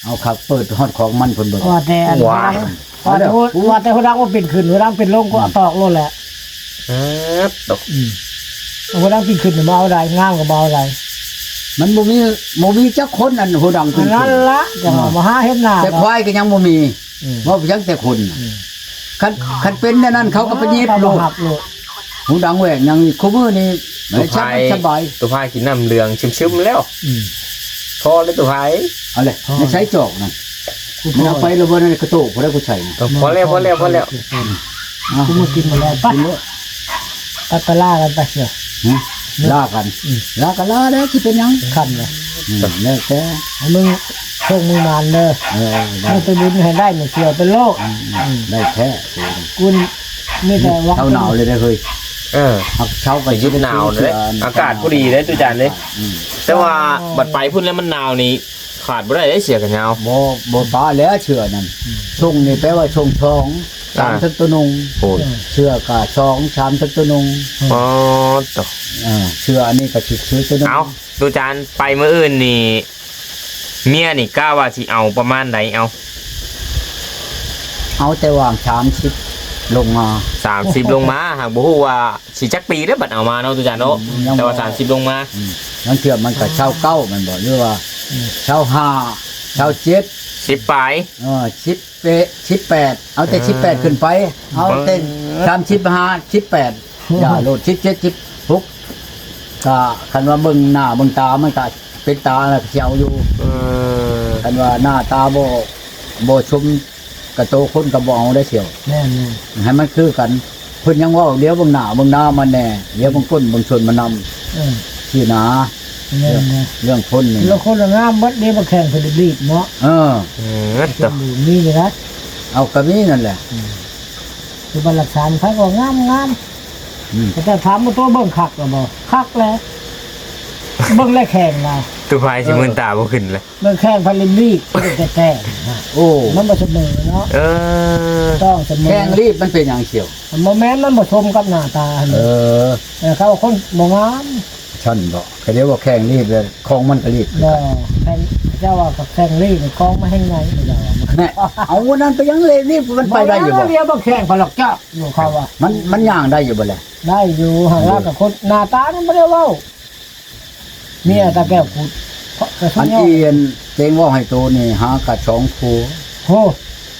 ເອົາຄັກ ເປີດຮອດຂອງມັນເພິ່ນເບິ່ງ ວ່າແຕ່ອັນ ວ້າຍ ວ່າແຕ່ ເອົາເດີ້ ວ່າແຕ່ຫົວດັງວ່າເປັນຂຶ້ນ ຫົວດັງເປັນລົງກໍ ອືມ ຕອກໂລດແຫຼະ. ເອີ ຕົກ ອືມ ຫົວດັງເປັນຂຶ້ນມາເອົາໄດ້ ງາມກໍບໍ່ເອົາໄດ້. ມັນບໍ່ມີ ບໍ່ມີຈັກຄົນ ອັນຫົວດັງເປັນຂຶ້ນ ນັ້ນລະ ຈັ່ງວ່າ ອ່າ ມາຫາເຮັດນາ ແຕ່ຄວາຍກໍຍັງບໍ່ມີ. ອືມ ເວົ້າຫຍັງແຕ່ຄົນ ອືມ ຄັນ ຄັນເປັນແນວນັ້ນ ເຂົາກໍໄປຍິບໂລດ ບໍ່ຮັບໂລດ. ຫູດັງແຫວກຫຍັງນີ້ ຄູ່ມື້ນີ້ ຕູ້ພາຍ ສະບາຍ ຕູ້ພາຍກິນນ້ຳເຫຼືອງຊຶມໆແລ້ວ. ອືມ ພໍແລ້ວຕູ້ພາຍ ເອົາແຫຼະ ອໍ ໃນໃຊ້ຈອກນັ້ນ ກູ ມັນເອົາໄປແລ້ວບໍ່ ໃນກະໂຕກບໍ່ໄດ້ກູໃສ່ນະ. ເອີ ພໍແລ້ວ ພໍແລ້ວ ພໍແລ້ວ. ອືມ ເອົາ ກູມາກິນໝົດແລ້ວ ໄປ ໄປ ໄປລາກັນໄປເຊຍ. ຫຶ ລາກັນ ອືມ ລາກໍລາແລ້ວ ຊິເປັນຫຍັງ ຄ່ຳແລ້ວ. ອືມ ແລ້ວແຕ່ ໃຫ້ມຶງໂຊກມຶງໝານເດີ. ເອີ ໄດ້ ມຶງໄປບຸນໃຫ້ໄດ້ ມື້ສຽວໄປໂລດ. ອືມ ອືມ ໄດ້ແທ້ ກູນີ້ມີແຕ່ຫວັງ ເຊົາໜາວເລີຍເດ້ເຮີ້ຍ. ເອີ ເຊົາກໍຢຸດໜາວເດ້ ອາກາດພໍດີເດ້ຕູ້ຈານເດ້. ອືມ ແຕ່ວ່າບັດໄປພຸ້ນແລ້ວມັນໜາວນີ້ ຂາດບໍ່ໄດ້ເດ້ເສື້ອກັນຍາວ. ບໍ່ ບໍ່ປະແລ້ວເສື້ອນັ້ນ. ອືມ ຊົງນີ້ແປວ່າຊົງສອງ ສາມ ອ່າ ທັງໂຕນຸ່ງ. ໂອ້ຍ ເສື້ອກະສອງ ສາມ ທັງໂຕນຸ່ງ. ອໍ ໂຕ ເອີ ເສື້ອອັນນີ້ກໍຊິຊື້ໂຕໜຶ່ງ. ເອົາ ຕູ້ຈານ ໄປມື້ອື່ນນີ້ ເມຍນີ້ກະວ່າຊິເອົາປະມານໃດເອົາ? ເອົາແຕ່ຫວ່າງສາມສິບລົງມາ. ສາມສິບລົງມາ ຫາກບໍ່ຮູ້ວ່າຊິຈັກປີເດ້ ບັດເອົາມາເນາະ ຕູ້ຈານເນາະ. ອືມ ແຕ່ວ່າສາມສິບລົງມາ. ອືມ ລາງເທື່ອມັນກໍຊາວເກົ້າແມ່ນບໍ່ ຫຼືວ່າ ອືມ ຊາວຫ້າ ຊາວເຈັດ ສິບປາຍ. ເອີ ສິບ ເປະ ສິບແປດ ເອົາແຕ່ ເອີ ສິບແປດຂຶ້ນໄປ ເອົາແຕ່ ເອີ ສາມສິບຫ້າ ສິບແປດ ຢ່າໂລດ ສິບເຈັດ ສິບຫົກ ກະຄັນວ່າເບິ່ງໜ້າເບິ່ງຕາມັນກະເປັນຕາລະກະຊິເອົາຢູ່. ເອີ ຄັນວ່າໜ້າຕາບໍ່ ບໍ່ສົມກະໂຕຄົນກະບໍ່ເອົາໄດ້ສ່ຽວ. ແມ່ນໆ ໃຫ້ມັນຄືກັນ. ເພິ່ນຍັງເວົ້າ ດຽວເບິ່ງໜ້າເບິ່ງຕາມັນແດ່ ດຽວເບິ່ງກົ້ນເບິ່ງສົ້ນມັນນຳ. ເອີ ຊີ້ນະ. ແມ່ນໆ ເລື່ອງຄົນນີ້ ລະຄົນລະງາມເບິດເດ້ ບັກແຂ້ງເພິ່ນລີບເນາະ. ເອີ ເອີ ມີຢູ່ນະ ເອົາກະມີນັ້ນແຫຼະ. ອືມ ຄືບັດລັດສານໃຜກໍງາມໆ. ອືມ ແຕ່ຖາມວ່າໂຕເບິ່ງຄັກລະບໍ່? ຄັກແຫຼະ ເບິ່ງແລະແຂ້ງນະ ຕູ້ພາຍຊິ ເອີ ມື່ນຕາບໍ່ຂຶ້ນແຫຼະ. ເບິ່ງແຂ້ງພັນລິມລີກ ແຕ່ ໂອ້ ມັນບໍ່ສະເໝີເນາະ. ເອີ ຕ້ອງສະເໝີ. ແຂ້ງລີບມັນເປັນຫຍັງສ່ຽວ? ບໍ່ແມ່ນ ມັນບໍ່ສົມກັບໜ້າຕາຫັ້ນ. ເອີ ເອີ ເຂົາວ່າຄົນບໍ່ງາມ. ຊັ້ນບໍ? ກະດຽວວ່າແຂ້ງລີບແລ້ວ ຂອງມັນກະລີບຄືກັນ. ບໍ່ ແຂ້ງ ເຈົ້າວ່າແຂ້ງລີບຂອງມັນແຮງໃຫຍ່. ແນ່ ເອົາອັນນັ້ນໄປຫຍັງເລີຍ? ລີບມັນໄປໄດ້ຢູ່ບໍ່? ດຽວບໍ່ແຂ້ງພະລັກຈັກຢູ່ເຂົາວ່າ. ມັນ ມັນຍ່າງໄດ້ຢູ່ບໍ່ແລະ? ໄດ້ຢູ່ ຫາກລາວກະຄົນໜ້າຕາມັນບໍ່ໄດ້ເວົ້າ. ເມຍຕາແກ້ວກຸດ ອັນອີ່ອັນເຕັງເວົ້າໃຫ້ໂຕນີ້ ຫາກະສອງຜົວ. ໂຫ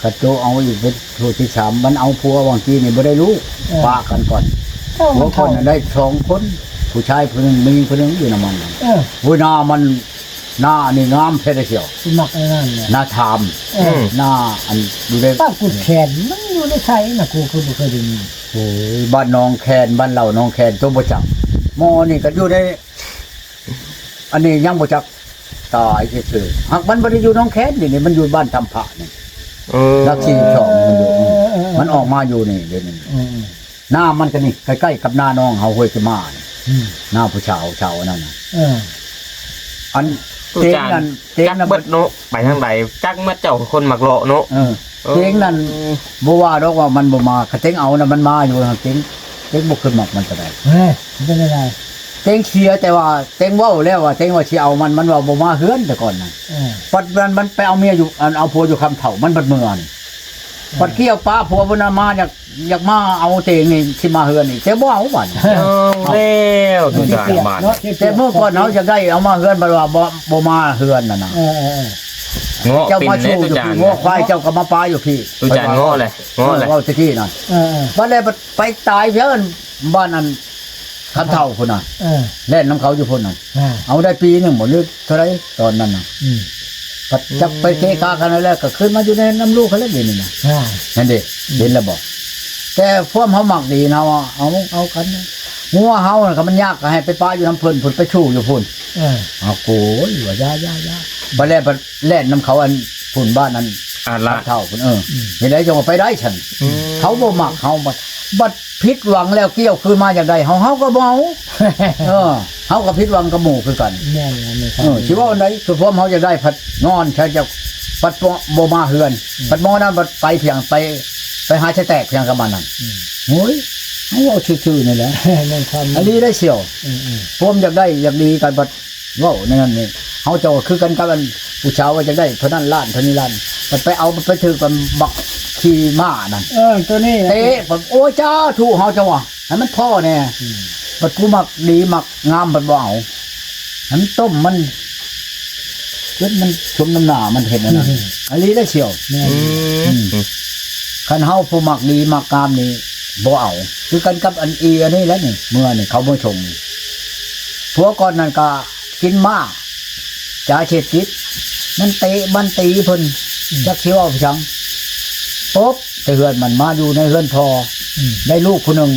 ກະໂຕເອົາອີກເປັນຜູ້ທີສາມ ມັນເອົາຜົວຫວ່າງກີ້ນີ້ບໍ່ໄດ້ລູກ. ເອີ ປະກັນກ່ອນ. ຜົວກ່ອນນັ້ນໄດ້ສອງຄົນ ຜູ້ຊາຍຜູ້ໜຶ່ງ ຜູ້ຍິງຜູ້ໜຶ່ງ ຢູ່ນຳມັນ. ເອີ ໂອ້ຍ ໜ້າມັນ ໜ້າອັນນີ້ງາມແທ້ເດສ່ຽວ. ຊິມັກອັນນັ້ນແຫຼະ ໜ້າຖາມ. ເອີ ໜ້າອັນຢູ່ໃນປາກກຸດແຂນ ມັນຢູ່ໃນໃສນະ ກູຄືບໍ່ເຄີຍໄດ້ຍິນ. ໂອ້ຍ ບ້ານໜອງແຄນ ບ້ານເຫຼົ່າໜອງແຄນ ໂຕບໍ່ຈັກ. ໝໍນີ້ກະຢູ່ໃນ ອັນນີ້ຍັງບໍ່ຈັກຕາຍຊື່ໆ. ຫາກມັນບໍ່ໄດ້ຢູ່ໜອງແຄນນີ້ ມັນຢູ່ບ້ານທຳພະນີ້. ເອີ ຫຼັກສີ່ສິບສອງມັນຢູ່ ເອີ ມັນອອກມາຢູ່ນີ້ດຽວນີ້. ເອີ ໜ້າມັນກະນີ້ ໃກ້ໆກັບໜ້ານ້ອງເຮົາ ຫ້ວຍກະມານີ້. ອືມ ໜ້າຜູ້ສາວ ສາວອັນນັ້ນນະ. ເອີ ອັນ ຕູ້ຈານ ເຕັງນັ້ນ ຈັກເບິດເນາະ ໄປທາງໃດ ຈັກໝົດ ເຈົ້າຄົນມັກເລາະເນາະ. ເອີ ເຕັງນັ້ນ ເອີ ບໍ່ວ່າດອກວ່າມັນບໍ່ມາ ຄັນເຕັງເອົານະ ມັນມາຢູ່. ເຕັງ ເຕັງບໍ່ຄືມັກມັນປານໃດ. ເອີ ເປັນຈັ່ງໃດ? ເຕັງເສຍ ແຕ່ວ່າເຕັງເວົ້າແລ້ວວ່າເຕັງວ່າຊິເອົາມັນ ມັນວ່າບໍ່ມາເຮືອນແຕ່ກ່ອນນະ. ເອີ ບັດມັນ ມັນໄປເອົາເມຍຢູ່ ອັນ ເອົາຜົວຢູ່ຄຳເຖົ້າ ມັນບັດເມືອ. ເອີ ບັດກ່ຽວປາຜົວເພິ່ນນະມາ ຢາກ ຢາກມາເອົາເຕັງນີ້ ຊິມາເຮືອນນີ້ ແຕ່ບໍ່ເອົາບັດນີ້. ເອົາແລ້ວ ຕູ້ຈານບາດ. ແຕ່ມື້ກ່ອນເຮົາຢາກໄດ້ເອົາມາເຮືອນ ບັດວ່າບໍ່ ບໍ່ມາເຮືອນຫັ້ນນະ. ເອີ ເງາະ ເຈົ້າມາຊູ້ຢູ່ພີ້ ງົວຄວາຍເຈົ້າກໍມາປາຢູ່ພີ້. ຕູ້ຈານເງາະແຫຼະ ເອີ ເວົ້າແຕ່ກີ້ນັ້ນ. ເອີ ບັດແລ້ວໄປຕາຍເພິ່ນ ບ້ານອັນຄຳເຖົ້າພຸ້ນນະ. ເອີ ແລ່ນນຳເຂົາຢູ່ພຸ້ນນະ. ເອົາໄດ້ປີໜຶ່ງບໍ່ ຫຼືເທົ່າໃດຕອນນັ້ນນະ. ອືມ ພັດຈັກໄປເກະກະກັນແລ້ວ ກໍຄືນມາຢູ່ໃນນຳລູກຫັ້ນແຫຼະດຽວນີ້ນະ. ຫັ້ນເດ ເຫັນແລ້ວບໍ່? ແຕ່ພວກເຮົາມັກດີນະ ເອົາ ເອົາກັນ. ງົວເຮົານະ ຄັນມັນຍາກກໍໃຫ້ໄປປະຢູ່ນຳເພິ່ນ ເພິ່ນໄປຊູ້ຢູ່ພຸ້ນ. ເອີ ເອົາໂກຍວ່າຢ່າໆໆ ບັດແລ້ວ ແລ່ນນຳເຂົາອັນພຸ້ນ ບ້ານອັນອາດລະເຖົ້າພຸ້ນ. ເອີ ເຮັດໃດຈັ່ງວ່າໄປໄດ້ຊັ້ນ? ເຂົາບໍ່ມັກເຮົາ ບັດ ຜິດຫວັງແລ້ວ ກ່ຽວຄືນມາຢາກໄດ້ເຮົາ ເຮົາກໍບໍ່ເອົາ. ເອີ ເຮົາກໍຜິດຫວັງກັບໝູ່ຄືກັນ. ແມ່ນແຫຼະ ແມ່ນ. ເອີ ຊິເວົ້າອັນໃດ ຄືພວກເຮົາຢາກໄດ້ ພັດງອນໃສ່ເຈົ້າ ພັດບໍ່ ບໍ່ມາເຮືອນ. ອືມ ພັດໝໍນັ້ນ ພັດໄປພຽງ ໄປ ໄປຫາຊະແຕກພຽງກັບມັນນັ້ນ. ອືມ ໂອ້ຍ ເຮົາເວົ້າຊື່ໆນີ້ແຫຼະ. ແມ່ນຄວາມ ອັນນີ້ໄດ້ສ່ຽວ. ອືມໆ ພວກຢາກໄດ້ຢາກດີກັນ ພັດ ເວົ້າແນວນັ້ນນີ້ ເຮົາເຈົ້າກໍຄືກັນກັບອັນຜູ້ສາວວ່າຈະໄດ້ເທົ່ານັ້ນລ້ານ ເທົ່ານີ້ລ້ານ ບັດໄປເອົາ ບັດໄປຖືກກັບບັກຂີ່ມ້ານັ້ນ ເອີ ໂຕນີ້ນະ ເຕະ ບັດ ໂອ້ຍ ສາທຸ ເຮົາເຈົ້າວ່າ ໃຫ້ມັນພໍແດ່ ອືມ ບັດກູມັກດີມັກງາມ ບັດບໍ່ເອົາ ໃຫ້ມັນຕົ້ມມັນ ຈົນມັນສົມນ້ຳໜ້າມັນເຮັດອັນນັ້ນ ອືມ ອີ່ຫຼີເດ້ສ່ຽວ ແມ່ນ ອືມ ອືມ ຄັນເຮົາຜູ້ມັກດີມັກງາມນີ້ບໍ່ເອົາ ຄືກັນກັບອັນອີ່ອັນນີ້ແຫຼະນີ້ ເມື່ອນີ້ເຂົາມາສົ່ງ ຜົວກ່ອນນັ້ນກໍກິນມ້າ ຢາເສບຕິດ ມັນເຕະມັນຕີເພິ່ນ ອືມ ຈັກຊິເວົ້າຫຍັງ ປົບ ແຕ່ເຮືອນມັນມາຢູ່ໃນເຮືອນພໍ່ ອືມ ໄດ້ລູກຜູ້ໜຶ່ງ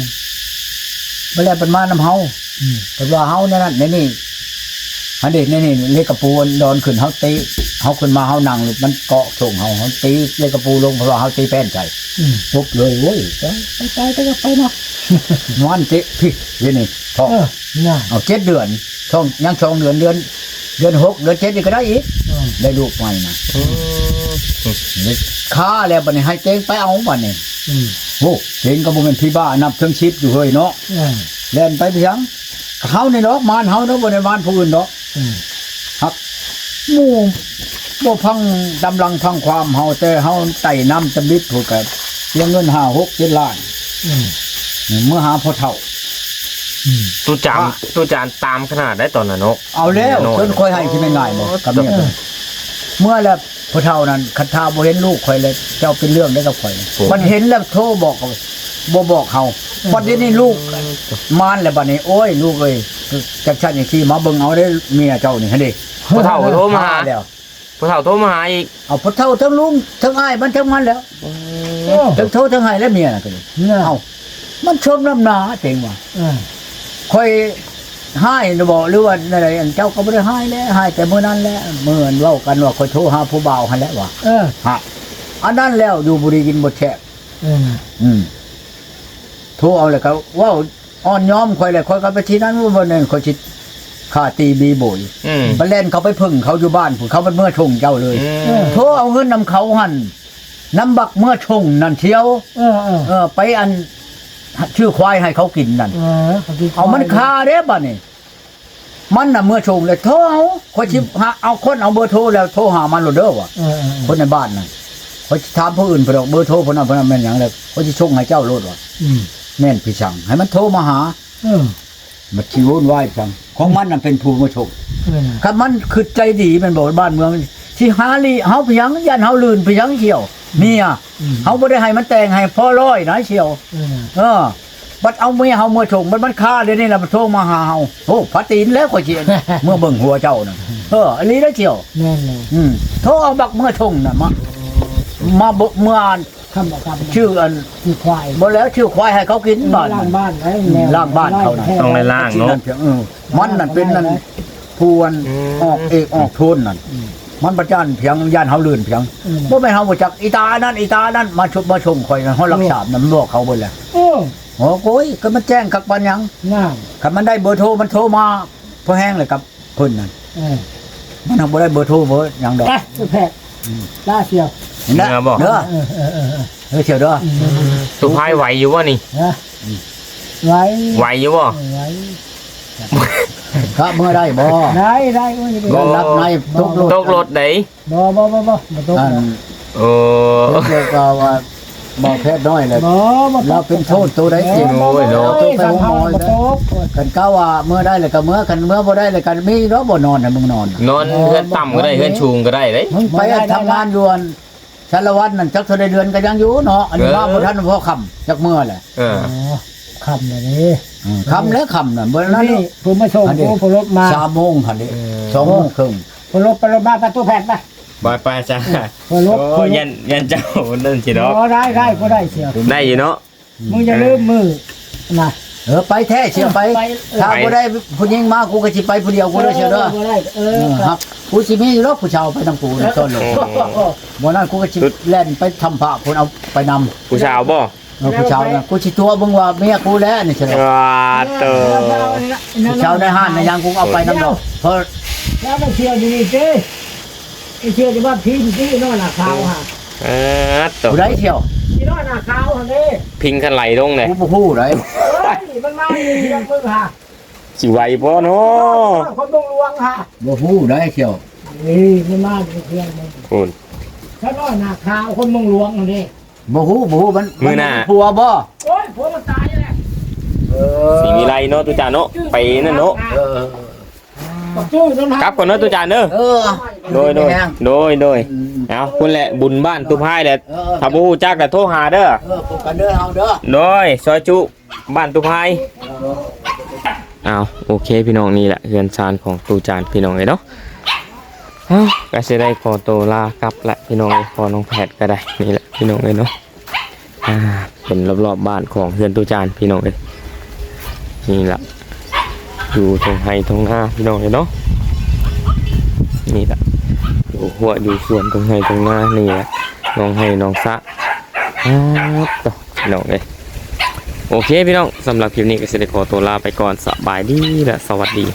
ບັດແລ້ວເພິ່ນມານຳເຮົາ ອືມ ເພິ່ນວ່າເຮົາແນວນັ້ນແນວນີ້ ຫັ້ນເດ ແນວນີ້ ເຫຼັກກະປູອັນດອນຂຶ້ນ ເຮົາຕີ ເຮົາຂຶ້ນມາ ເຮົານັ່ງ ມັນເກາະໂສ້ງເຮົາ ເຮົາຕີເຫຼັກກະປູລົງ ເພິ່ນວ່າເຮົາຕີແປ້ນໃສ່ ອືມ ປຸບເລີຍ ໂອ້ຍ ໄປ ໄປ ໄປ ໄປເນາະ ນອນເຕະ ພີ້ ຢູ່ນີ້ ທ້ອງ ເອີ ນະ ເອົາ ເຈັດເດືອນ ທ້ອງ ຍັງສອງເດືອນ ເດືອນ ເດືອນຫົກ ເດືອນເຈັດນີ້ກໍໄດ້ອີກ ອືມ ໄດ້ລູກໃໝ່ນະ ອືມ ຄາແລ້ວບັດນີ້ ໃຫ້ເຕັງໄປເອົາບັດນີ້ ອືມ ໂອ້ ເຕັງກໍບໍ່ແມ່ນຜີບ້າ ນັບເຖິງສິບຢູ່ເຮີ້ຍເນາະ ອືມ ແລ່ນໄປເປັນຫຍັງ ເຮົານີ້ດອກ ມານເຮົາເນາະ ບໍ່ໄດ້ມານຜູ້ອື່ນດອກ ອືມ ຫາກໝູ່ບໍ່ຟັງຕຳລັງຟັງຄວາມເຮົາ ແຕ່ເຮົາໄຕ່ນ້ຳຕະບິດພຸ້ນ ກໍເສຍເງິນຫ້າ ຫົກ ເຈັດລ້ານ ອືມ ເມື່ອຫາພໍ່ເຖົ້າ ອືມ ຕຸຈານ ຕຸຈານຕາມຂະໜາດໃດຕອນນັ້ນເນາະ ເອົາແລ້ວ ແນ່ນອນ ຈົນຂ້ອຍໃຫ້ຊິແມ່ນງ່າຍບໍ່ ກັບເມຍ ເອີ ເມື່ອແລ້ວ ຜູ້ເຖົ້ານັ້ນ ຄັນຖ້າບໍ່ເຫັນລູກຂ້ອຍແລ້ວ ເຈົ້າເປັນເລື່ອງໄດ້ກັບຂ້ອຍ ໂອ້ ບັດເຫັນແລ້ວໂທບອກ ບໍ່ບອກເຮົາ ເອີ ບັດດຽວນີ້ລູກມານແລ້ວ ບັດນີ້ ໂອ້ຍ ລູກເອີຍ ຈັ່ງຊັ້ນຈັ່ງຊີ້ ມາເບິ່ງເອົາເດີ ເມຍເຈົ້ານີ້ຫັ້ນເດ ຜູ້ເຖົ້າໂທມາຫາ ແລ້ວ ຜູ້ເຖົ້າໂທມາຫາອີກ ເອົາ ຜູ້ເຖົ້າທັງລຸງ ທັງອ້າຍມັນ ທັງມັນແລ້ວ ໂອ້ ທັງໂທທັງໄຫ້ແລ້ວ ເມຍນະ ກໍດີ ເອີ ເອົາ ມັນສົມນ້ຳໜ້າເຕັງວ່າ ເອີ ຂ້ອຍຮ້າຍນະບໍ ຫຼືວ່າແນວໃດ ອັນເຈົ້າກໍບໍ່ໄດ້ຮ້າຍແຫຼະ ຮ້າຍແຕ່ມື້ນັ້ນແຫຼະ ມື້ອັນເວົ້າກັນວ່າຂ້ອຍໂທຫາຜູ້ບ່າວຫັ້ນແຫຼະວ່າ ເອີ ຮະ ອັນນັ້ນແລ້ວ ຢູ່ບໍ່ດີກິນບໍ່ແຊບ ເອີ ອືມ ໂທເອົາແລ້ວກໍເວົ້າອ່ອນຍອມຂ້ອຍແຫຼະ ຂ້ອຍກໍໄປທີ່ນັ້ນ ບໍ່ແມ່ນຂ້ອຍຊິຂ້າຕີບີໂບຍ ອືມ ໄປແລ່ນເຂົ້າໄປເພິ່ງເຂົາຢູ່ບ້ານພຸ້ນ ເຂົາບັດເມືອສົ່ງເຈົ້າເລີຍ ອືມ ເອີ ໂທເອົາເງິນນຳເຂົາຫັ້ນ ນຳບັກເມືອສົ່ງນັ້ນທ່ຽວ ເອີ ເອີ ເອີ ໄປອັນ ຊື້ຄວາຍໃຫ້ເຂົາກິນນັ້ນ ເອີ ເອົາມັນຄາເດ້ບັດນີ້ ມັນນະເມືອສົ່ງແລ້ວໂທເອົາ ຂ້ອຍຊິ ອືມ ຫາເອົາຄົນເອົາເບີໂທແລ້ວໂທຫາມັນໂລດເດີວ່າ ເອີ ເອີ ເອີ ຄົນໃນບ້ານນັ້ນ ຂ້ອຍຊິຖາມຜູ້ອື່ນບໍ່ດອກ ເບີໂທຜູ້ນັ້ນຜູ້ນັ້ນແມ່ນຫຍັງແລ້ວ ຂ້ອຍຊິສົ່ງໃຫ້ເຈົ້າໂລດວ່າ ອືມ ແມ່ນພີ່ຊັງ ໃຫ້ມັນໂທມາຫາ ເອີ ມັນຊິວຸ່ນວາຍຈັ່ງ ຂອງມັນນະເປັນຜູ້ມາສົ່ງ ເອີ ຄັນມັນຄິດໃຈດີແມ່ນບໍ່ ບ້ານເມືອງຊິຫາລີ້ເຮົາເປັນຫຍັງ ຢ້ານເຮົາລື່ນເປັນຫຍັງສ່ຽວ ເມຍ ອືມ ເຮົາບໍ່ໄດ້ໃຫ້ມັນແຕ່ງໃຫ້ພໍຮ້ອຍນະສ່ຽວ ເອີ ເອີ ບັດເອົາເມຍເຮົາເມືອສົ່ງ ບັດມັນຄາດຽວນີ້ລະ ມັນໂທມາຫາເຮົາ ໂອ້ ພາຕີນແລ້ວຂ້ອຍຊິເມືອເບິ່ງຫົວເຈົ້ານັ້ນ ເອີ ອີ່ຫຼີໄດ໋ສ່ຽວ ແມ່ນແລ້ວ ອືມ ໂທເອົາບັກເມືອສົ່ງນະ ມາ ມາເມືອ ຄຳບໍ່ຄຳ ຊື່ອັນ ຊື່ຄວາຍ ບໍ່ແລ້ວຊື່ຄວາຍໃຫ້ເຂົາກິນບ້ານ ລ້າງບ້ານໄດ້ ອືມ ແນວ ລ້າງບ້ານເຂົານະ ຕ້ອງໄດ້ລ້າງເນາະ ເອີ ມັນນັ້ນເປັນນັ້ນ ອືມ ຜູ້ອັນ ອືມ ອອກເອກອອກໂທນນັ້ນ ອືມ ມັນປະຈານພຽງ ຢ້ານເຮົາລື່ນພຽງ ອືມ ບໍ່ແມ່ນເຮົາບໍ່ຈັກ ອີຕາອັນນັ້ນ ອີຕາອັນນັ້ນ ມາຊຸບມາຊົງຂ້ອຍນະ ເຮົາລັກ ເອີ ສາບນຳບອກເຂົາເບິດແລ້ວ ໂອ້ ໂອ້ໂກຍ ກໍມັນແຈ້ງຄັກປານຫຍັງ ນັ້ນ ຄັນມັນໄດ້ເບີໂທມັນໂທມາພໍແຮງແລ້ວກັບ ເພິ່ນນັ້ນ ເອີ ມັນຫາກບໍ່ໄດ້ເບີໂທເບີຫຍັງດອກ ໄປ ໄປແພດ ອືມ ລາສ່ຽວ ເມື່ອບໍ່ ເດີ ເອີ ເອີ ເອີ ເອີ ສ່ຽວເດີ ອືມ ຕູ້ພາຍໄຫວຢູ່ບໍ່ນີ້ ຮະ ອືມ ໄຫວ ໄຫວຢູ່ບໍ່ ເອີ ໄຫວ ກະເມື່ອໄດ້ບໍ່ ໄດ້ ໄດ້ ໂອ້ຍ ບໍ່ ລັບໃນຕົກລົດ ຕົກລົດໃດ ບໍ່ ບໍ່ ບໍ່ ບໍ່ ບໍ່ຕົກ ອັນ ໂອ້ ຕົກ ຕົກກໍວ່າ ບໍ່ແພດນ້ອຍແຫຼະ ບໍ່ ບໍ່ຕົກ ລາວເປັນໂທດໂຕໃດ ເອີ ເຈັບ ບໍ່ ບໍ່ ບໍ່ ບໍ່ຕົກ ຄັນກະວ່າເມື່ອໄດ້ແລ້ວກໍເມື່ອ ຄັນເມື່ອບໍ່ໄດ້ແລ້ວກໍມີດອກ ບໍ່ນອນໃຫ້ມຶງນອນ ນອນເຮືອນຕ່ຳກໍໄດ້ ເຮືອນສູງກໍໄດ້ເດ້ ມຶງໄປ ບໍ່ໄດ້ ທຳງານຢູ່ອັນ ສາລະວັນນັ້ນ ຈັກເທົ່າໃດເດືອນກໍຍັງຢູ່ເນາະ ອັນນີ້ ເອີ ມາບໍ່ທັນພໍຄ່ຳ ຈັກເມື່ອແຫຼະ ເອີ ອໍ ຄ່ຳແລ້ວເດ້ ອືມ ຄ່ຳແລ້ວ ຄ່ຳນັ້ນ ບໍ່ນັ້ນ ນີ້ ຜູ້ມາສົ່ງ ອັນນີ້ ຜູ້ ຜູ້ລົດມາ ສາມໂມງຫັ້ນເດ້ ເອີ ສອງໂມງເຄິ່ງ ຜູ້ລົດໄປລົດມາ ປະຕູແພດໄປ ໄປ ໄປຊະ ໂອ້ ຢ້ານ ຢ້ານເຈົ້ານັ້ນຊິດອກ ບໍ່ໄດ້ ໄດ້ ບໍ່ໄດ້ສ່ຽວ ໄດ້ຢູ່ເນາະ ມຶງຢ່າລືມມື້ນະ ເອີ ໄປແທ້ສ່ຽວ ໄປ ໄປ ເອີ ຖ້າບໍ່ໄດ້ຜູ້ຍິງມາ ກູກໍຊິໄປຜູ້ດຽວ ກູເດີສ່ຽວເດີ ບໍ່ໄດ້ ເອີ ເອີ ຄັບ ກູຊິມີຢູ່ດອກຜູ້ສາວໄປນຳກູນະ ເອີ ຕອນນີ້ ບໍ່ນັ້ນ ກູກໍຊິແລ່ນໄປທຳພະພຸ້ນ ເອົາໄປນຳ ຜູ້ສາວບໍ່? ເອີ ຜູ້ສາວນະ ກູຊິຕົວະມຶງວ່າເມຍກູແຫຼະ ນີ້ຊິດອກ ວ່າໂຕ ຜູ້ສາວໃນຮ້ານໃນຫຍັງ ກູເອົາໄປນຳດອກ ເພາະ ແລ້ວໄປທ່ຽວຢູ່ນີ້ຕິ ໄປທ່ຽວຢູ່ບ້ານພີນຕິ ນອນໜ້າຂາວຫາ ເອີ ໂຕ ຜູ້ໃດທ່ຽວ ຊິນອນໜ້າຂາວຫັ້ນເດ້ ພິງຄັນໄຫຼລົງເດ້ ກູບໍ່ຮູ້ໃດ ເອີຍ ມັນມາຢູ່ເຮືອນມຶງຫາ ຊິໄຫວບໍ່ເນາະ? ຄົນເມືອງຫຼວງຫາ ບໍ່ຮູ້ໄດ໋ສ່ຽວ. ເອີຍ ມັນມາເພື່ອນມັນ ໂອ້ຍ ຊະນ້ອຍໜ້າຂາວ ຄົນເມືອງຫຼວງຫັ້ນເດ້. ບໍ່ຮູ້ ບໍ່ຮູ້ມັນ ມື້ໜ້າ ມັນມີຜົວບໍ່? ໂອ້ຍ ຜົວມັນຕາຍແລ້ວ. ເອີ ສີວິໄລເນາະ ຕູ້ຈານເນາະ ໄປນັ້ນເນາະ. ເອີ ກັບກ່ອນເນາະ ຕູ້ຈານເດີ. ເອີ ໂດຍ ໂດຍ ໂດຍ ອືມ ເອົາ ພຸ້ນແຫຼະ ບຸນບ້ານຕູພາຍແຫຼະ. ເອີ ຖ້າບໍ່ຮູ້ຈັກກໍໂທຫາເດີ. ເອີ ພົບກັນເດີເຮົາເດີ. ໂດຍ ຊອຍຈຸ ບ້ານຕູພາຍ. ເອີ ເອົາ ໂອເຄ ພີ່ນ້ອງ ນີ້ແຫຼະເຮືອນຊານຂອງຕູ້ຈານ ພີ່ນ້ອງເອີຍເນາະ. ເອົ້າ ກໍຊິໄດ້ຂໍໂຕລາກັບແຫຼະ ພີ່ນ້ອງເອີຍ. ພໍ່ນ້ອງແພດກໍໄດ້ ນີ້ແຫຼະ ພີ່ນ້ອງເອີຍເນາະ. ອ່າ ເປັນລອບໆບ້ານຂອງເຮືອນຕູ້ຈານ ພີ່ນ້ອງເອີຍ. ນີ້ລະ ຢູ່ທົ່ງໄຮ່ທົ່ງນາ ພີ່ນ້ອງເອີຍເນາະ. ນີ້ລະ ຢູ່ຮົ້ວຢູ່ສວນທົ່ງໄຮ່ທົ່ງນາ ນີ້ລະ ໜອງໄຮ່ໜອງສະ. ອ່າ ໂຕ ພີ່ນ້ອງເອີຍ. ໂອເຄ ພີ່ນ້ອງ ສຳລັບຄລິບນີ້ກໍຊິໄດ້ຂໍຕົວລາໄປກ່ອນ. ສະບາຍດີ ແລະ ສະຫວັດດີ.